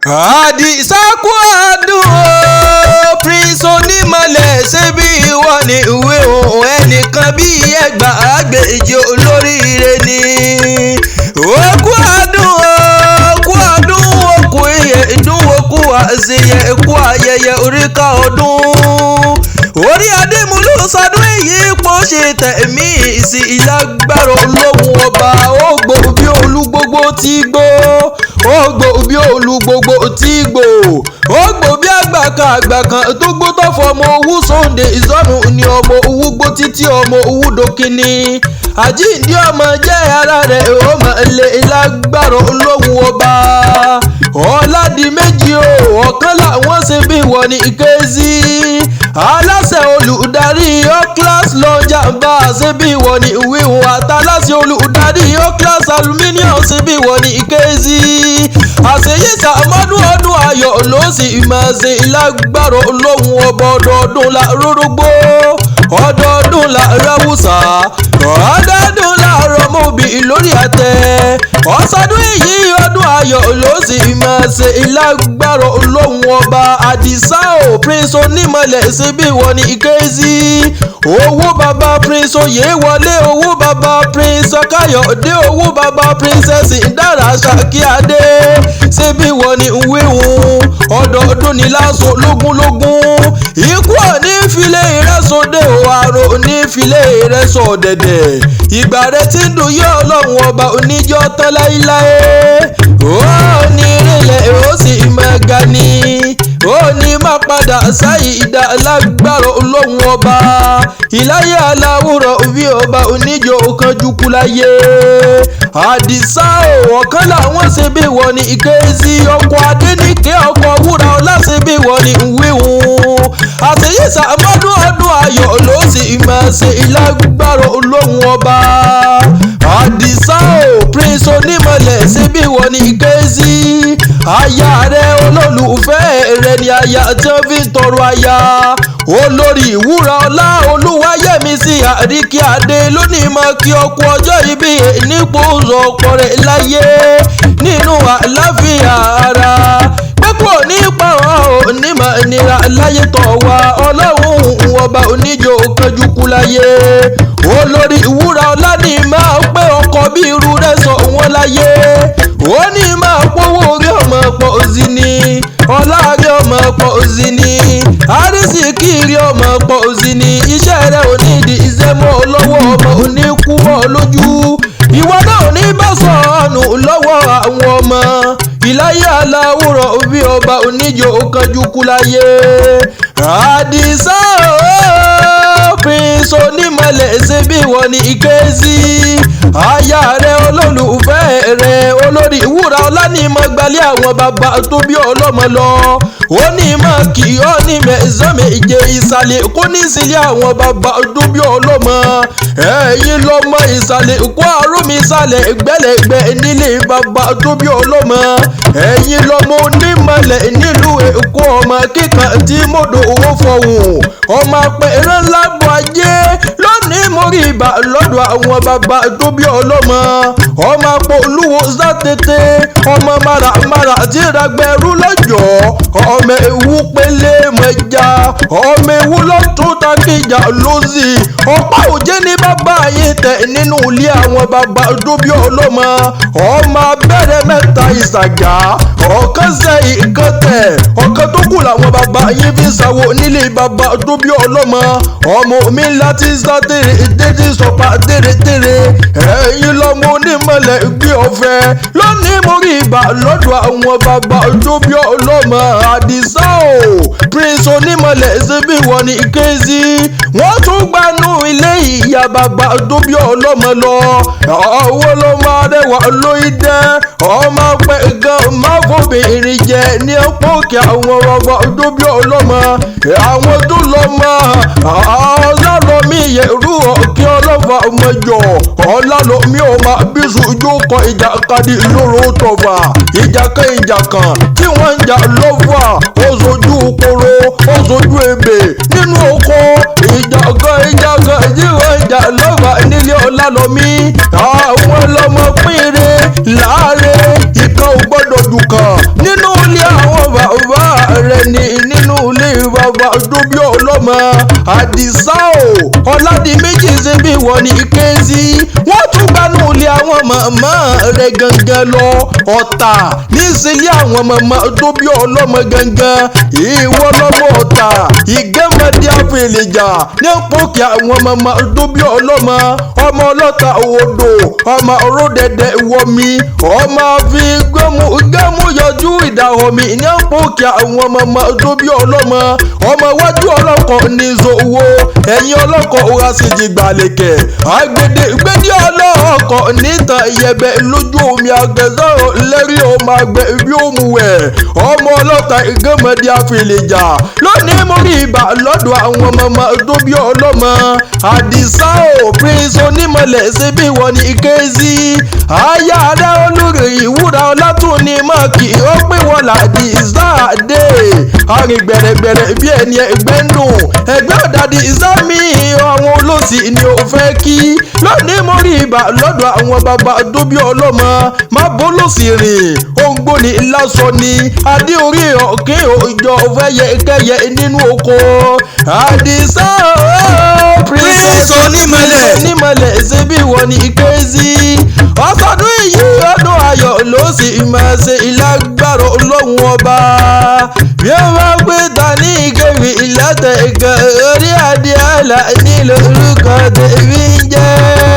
Àdìsá kú ọdún o, Prince Onímọ̀lẹ̀, ṣé bí ìwọ ni ìwé òun ẹnìkan bí 10,000 olóríire ni. Ó kú ọdún o, kú ọdún, òkú iye ìdúnwó, kú àṣeyẹ, kú ayẹyẹ oríkà ọdún. Orí Adémúlú sọdún èyí pọ̀ ṣe tẹ̀mí ìsìn ìlágbára olóhùn ọba. Ó gbó bí olú gbogbo tí gbó, ó gbó bí olú gbogbo tí gbó, ó gbó bí àgbà kan, àgbà kan tó gbó tó fọmọ owó sóńdè ìsọnù ni ọmọ owó gbó títí ọmọ owó dókínì. Àjíǹde ọmọ jẹ́ ara rẹ̀ ó mọ̀ lé lágbára olóhùn ọba. Ọ̀làdìmẹ́jì o, ọ̀kan làwọn ṣe bí wọ́n ní Ìkẹ́sí, aláṣẹ olùdarí Oclass lọ́jà bá a ṣe bí wọ́n ní wíwọ̀n, àtàláṣẹ olùdarí Oclass Aluminium ṣe bí wọ́n ní Ìkẹ́sí. Àṣeyí sàmọ́dún, ọdún ayọ̀ ló sì máa ṣe lágbára olóhùn ọba. Ọdọọdún la rórógbó, ọdọọdún la ráwùsà, ọdọọdún la rọmọbì lórí àtẹ. Ọ̀sọ́dún èyí, ọdún ayọ̀ ló sì máa ṣe lágbára olóhùn ọba. Àdìsá o, Prince Onímọ̀lẹ̀, ṣe bí wọ́n ní Ìkẹ́sí. Owó bàbá Prince Oyèwọlé, owó bàbá Prince Ọ̀káyọ̀dé, owó bàbá Princess Ìdára Ṣàkíadé, ṣe bí wọ́n ní wíhun. Ọdọọdún ní láṣọ lógúnlógún, ikú òní filé ìrẹsọdẹ o, àrò òní filé ìrẹsọ dẹ̀dẹ̀. Ìgbà rẹ tí ń dùn yọ, ọlọ́run ọba oníjọ́ tán láéláé. Ó ní ìrìnlẹ̀, ó sì máa ga ni, ó ní má padà sáyì ìdá lágbára olóhùn ọba. Ìláyé aláwùrọ̀ òbí ọba oníjó kanjú kú láyé. Àdìsá o, ọ̀kan làwọn ṣe bí wọ́n ní Ìkẹ́sí, ọkọ̀ Adéníkẹ́, ọkọ̀ wúrà ọlá, ṣe bí wọ́n ní wíhun. Àṣeyí sàmọ́dún, ọdún ayọ̀ ló sì máa ṣe ìlágbára olóhùn ọba. Àdìsá o, Prince Onímọ̀lẹ̀, ṣe bí wọ́n ní Ìkẹ́sí. Aya rẹ olólùfẹ́ rẹ ni aya tí wọ́n fi ń tọrọ aya, olórí ìwúra ọlá Olúwayẹmísí Àríkí Adé, lónìí mọ kí ọkọ ọjọ́ ìbí nípò ọkọ rẹ̀ láyé nínú àlàáfíà ara pẹ́pọ̀ nípa onímọ̀ ìnira láyé tọ̀ wá. Ọlọ́run ọba oníjó kanjú kú láyé. Olórí ìwúra ọlá ní máa pé ọkọ bí irú rẹ̀ sọ wọ́n láyé. Ó ní máa pówó orí ọmọ pọ̀ sí ni, ọlá rí ọmọ pọ̀ sí ni, àrísìkí rí ọmọ pọ̀ sí ni. Iṣẹ́ rẹ̀ ò ní di iṣẹ́ mọ́ lọ́wọ́, ọmọ ò ní kú mọ́ lójú, ìwọ náà ò ní bá sọ̀nù lọ́wọ́ àwọn ọmọ. Ìláyé aláwòrán òbí ọba oníjó kanjú kú láyé. Àdìsá ooo, Prince Onímọ̀lẹ̀, ṣe bí wọ́n ní Ìkẹ́sí. Aya rẹ olólùfẹ́ rẹ, olórí ìwúra ọlánìmọ̀ gbalẹ̀ àwọn bàbá tó bí ọlọ́mọ lọ. Ó ní mọ̀ kí ó ní mẹ́sàn-án méje ìsàlẹ̀ kó ní sílẹ̀ àwọn bàbá tó bí ọlọ́mọ. Ẹ̀yin lọ́mọ ìsàlẹ̀ kó àrùn ìsàlẹ̀ gbẹ̀lẹ̀gbẹ̀ nílé bàbá tó bí ọlọ́mọ. Ẹ̀yin lọ́mọ onímọ̀lẹ̀ nílùú Èkó, ọmọ kíkan tí mọ́dọ̀ owó fọ̀hùn, ọmọ apẹ̀rẹ̀ ńlá bọ̀ ajé. Lónìí mo rí ibà lọ́dọ̀ àwọn bàbá tó bí ọlọ́mọ. Ọmọ apò olúwo sátètè, ọmọ màràmàrà tí ragbẹ̀rú lọ́jọ́, ọmọ ewu pélé mẹ́ja, ọmọ ewu lọ́tún takìjà lọ́sì. Ọ̀pá òjé ní bàbá yìí tẹ̀ nínú ilé àwọn bàbá tó bí ọlọ́mọ. Ọmọ abẹ́rẹ́ mẹ́ta ìsàgà, ọ̀kan sẹ́ ìkan tẹ̀, ọ̀kan tó kù làwọn bàbá yìí fi ṣàwò nílé bàbá tó bí ọlọ́mọ. Ọmọ mi láti sá tèrè tètè sọ̀pá tèrè tèrè. Ẹ̀yin lọ́mọ onímọ̀lẹ̀ gbé ọ̀fẹ́. Lónìí mo rí ibà lọ́dọ̀ àwọn bàbá tó bí ọlọ́mọ. Àdìsá o, Prince Onímọ̀lẹ̀, ṣe bí wọ́n ní Ìkẹ́sí. Wọ́n tún gbanú ilé ìyá bàbá tó bí ọlọ́mọ lọ. Ọwọ́ ló máa rẹwà lóyún dẹ́, ọmọ pẹ́ gan má fòbìnrin jẹ ní òkè àwọn bàbá tó bí ọlọ́mọ. Àwọn tó lọ́mọ ọlọ́lọ́mí yẹ̀rú ọ̀kí ọlọ́fà ọmọjọ ọlọ́lọ́mí ọmọ bísú ìjókòó ìjàkadì lóró tọ̀fà, ìjà kan, ìjà kan tí wọ́n ń jà lọ́fà, ó sojú koro, ó sojú ebè nínú oko. Ìjà kan, ìjà kan tí wọ́n ń jà lọ́fà nílé ọlọ́lọ́mí. Àwọn ọlọ́mọ pínre láàrin ìkan ò gbọ́dọ̀ jù kan nínú ilé àwọn. wọ́n ní Kézì. Wọ́n tún gbanú ilé àwọn màmá rẹ̀ gangan lọ. Ọ̀tà níṣẹ́lẹ̀ àwọn màmá tó bí ọlọ́mọ gangan. Ìwọ lọ́mọ Ọ̀tà ìgẹ́mọdé àfẹlẹ̀jà ní pòkì àwọn màmá tó bí ọlọ́mọ. Ọmọ ọlọ́ta odò, ọmọ oródẹ̀dẹ̀ wọmi, ọmọ fi gbẹ́mú gbẹ́mú yọjú ìdáhọ̀ mi ní pòkì àwọn màmá tó bí ọlọ́mọ. Ọmọ iwájú ọlọ́kọ̀ ní zòwò, ẹ̀yìn ọlọ́kọ̀ òra sì ti gbàlẹ̀kẹ̀. Àgbèdè gbèdé ọlọ́kọ̀ nítan yẹbẹ lójú omi àgbẹ̀sọ̀rọ̀ lẹ́rí ọmọ àgbẹ̀ bí ó mu wẹ̀. Ọmọ ọlọ́ta ìgẹ́mọdé àfẹlẹ̀jà lónìí mo rí ibà lọ́dọ̀ àwọn ọmọ tó bí ọlọ́mọ. Àdìsá ò Prince onímọ̀lẹ̀ ṣe bí wọ́n ní Kézì. Aya rẹ̀ olórí ìwúra ọlátúni mọ́ọ̀kì ó pé wọ́n làdìsá dé. Arìn gbẹ̀rẹ̀gbẹ̀rẹ̀ bí ẹni ẹgbẹ́ ń dùn. Ẹgbẹ́ ọ̀dàdì ìsámi àwọn olóṣì ni ò fẹ́ kí. Lónìí mo rí ibà lọ́dọ̀ àwọn bàbá tó bí ọlọ́mọ. Má bólóṣì rìn, òǹgbò ní lásọ ni. Adé orí ọ̀kẹ́ òjò fẹ́yẹ kẹ́yẹ nínú oko. Àdìsá o Prince onímọ̀lẹ̀. Onímọ̀lẹ̀ ṣe bí wọ́n ní Kézì. Ọ̀sọ̀dún yìí ọdún ayọ̀ ló sì máa ṣe ìlágbára Ọlọ́run ọba. Bí ó bá gbé ta ní ìkéwì ìlàtẹ̀ ìkan orí adé àlà nílò orúkọ tèmi ń jẹ́.